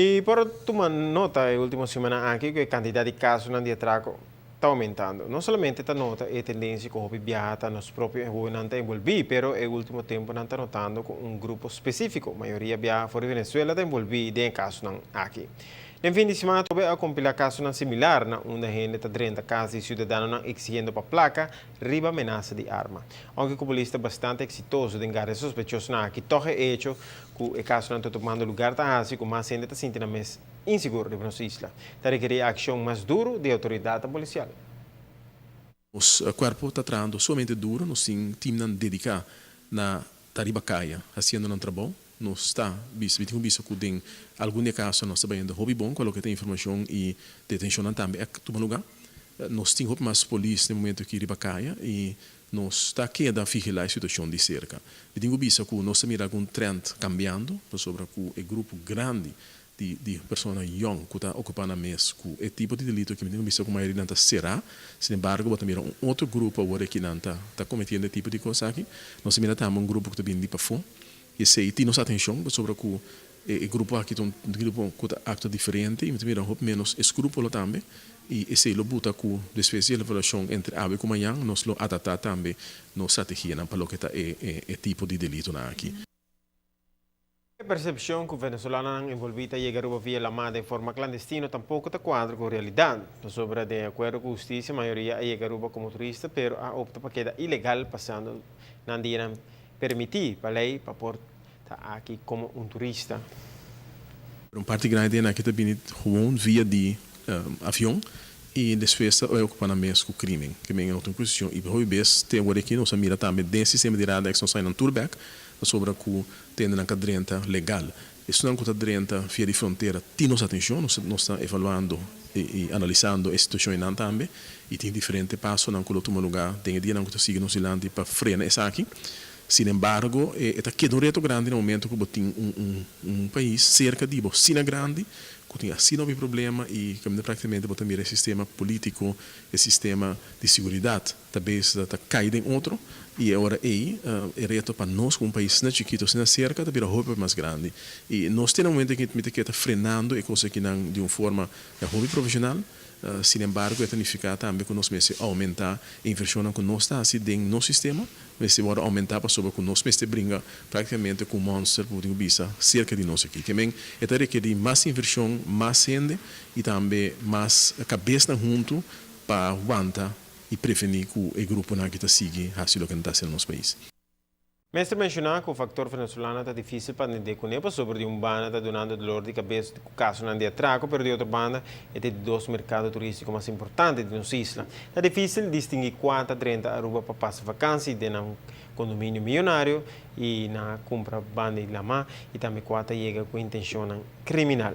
I por tuma nota e último simannan aki ku e kantidat di kasonan di atrako ta oumentando. No solamente ta nota e tendensia ku hopi biaha ta nos propio hóbennan ta enbolbí, pero e último tempunan ta notando ku un grupo spesífiko, mayoria biaha for di Venezuela, ta enbolbí den e kasonan aki. Den fin di siman atrobe a kompilá kasonan similar na unda hende ta drenta kas di siudadanonan eksigiendo pa plaka riba menasa di arma. Ounke ku polis ta bastante eksitoso den gara e sospechosonan aki, tòg e echo Ku e kasonan ta tumando lugar ta hasi ku mas hende ta sinti nan mes insigur riba nos isla. Ta rekerí akshon mas duru di outoridatnan polisial. Nos kuerpo ta trahando sumamente duru, nos tin timnan dediká na ta riba kaya hasiendo nan trabou. Nos ta bisa, mi tin ku bisa ku den algun di e kasonan nos ta bayendo hopi bon ku loke ta informashon i detenshonnan tambe a tuma lugá. Nos tin hopi mas polis den momento aki riba kaya i Nos ta keda vigilá e situashon di serka. Mi tin ku bisa ku nos ta mira algun trend kambiando, pasobra ku e grupo grandi di di personanan yòn ku ta okupá nan mes ku e tipo di delito aki, mi tin ku bisa ku mayoria di nan ta será. Sin embargo, bo ta mira un otro grupo awor aki nan ta ta kometiendo e tipo di kos aki. Nos ta mira tambe un grupo ku ta bini di pafó. I esei tin nos atenshon, pasobra ku E grupo aki ta un grupo ku ta aktua diferente i mi ta mira hopi ménos eskrúpulo tambe i esei lo buta ku despues di e evaluashon entre awe ku mañan nos lo adaptá tambe nos strategianan pa loke ta e tipo di delitonan aki. E persepshon ku venezolanonan envolví ta yega Aruba via lamá den forma klandestino tampoko ta kuadra ku realidat, pasobra den akuerdo ku hustisia mayoria a yega Aruba komo turista pero a opta pa keda ilegal pasando nan dianan permití pa lei pa por Ta aki komo un turista. Pero un parti grandi di nan aki ta bini gewoon via di avion y despues ta ocupa nan mes cu crimen. Ke men e no ta un cuestion y hopi bes te awor aki nos a mira tambe den sistema di Radex nos hay nan tur bek pasobra cu tende nan ka drenta legal. Esunnan cu ta drenta via di frontera tin nos atencion, nos ta evaluando y analisando e situacion eynan tambe y tin diferente pasonan cu lo tuma lugar den e dianan cu ta sigui nos dilanti pa frena esaki. Sin embargo, e ta keda un reto grandi na momento ku bo tin un pais serka di bo asina grandi, ku tin asina hopi problema i kaminda praktikamente bo ta mira e sistema politiko, e sistema di siguridat ta bes ta kai den otro i e ora ei e reto pa nos komo un pais asina chikito, asina serka ta bira hopi hopi mas grandi. I nos tin na momento aki mi ta keda frenando e kos akinan di un forma hopi profeshonal. Sin embargo, e ta nifiká tambe ku nos mester oumentá e invershonnan ku nos ta hasi den nos sistema, mester wòrdu oumentá pasobra ku nos mester bringa práktikamente ku un mònster, por tin ku bisa, serka di nos aki. Ke men, e ta rekerí mas invershon, mas hende i tambe mas kabesnan huntu pa wanta i prevení ku e gruponan aki ta sigui hasi loke nan ta hasi na nos pais. Mester menshoná ku faktor venezolano ta difísil pa atendé kuné pasobra di un banda ta dunando dolor di kabes ku kasonan di atrako pero di otro banda e ta e di dos merkado turístiko mas importante di nos isla. Ta difísil distinguí kua ta drenta Aruba pa pasa vakansi den nan kondominio miyonario i na kumpra banda di lamá i tambe kua ta yega ku intenshonnan kriminal.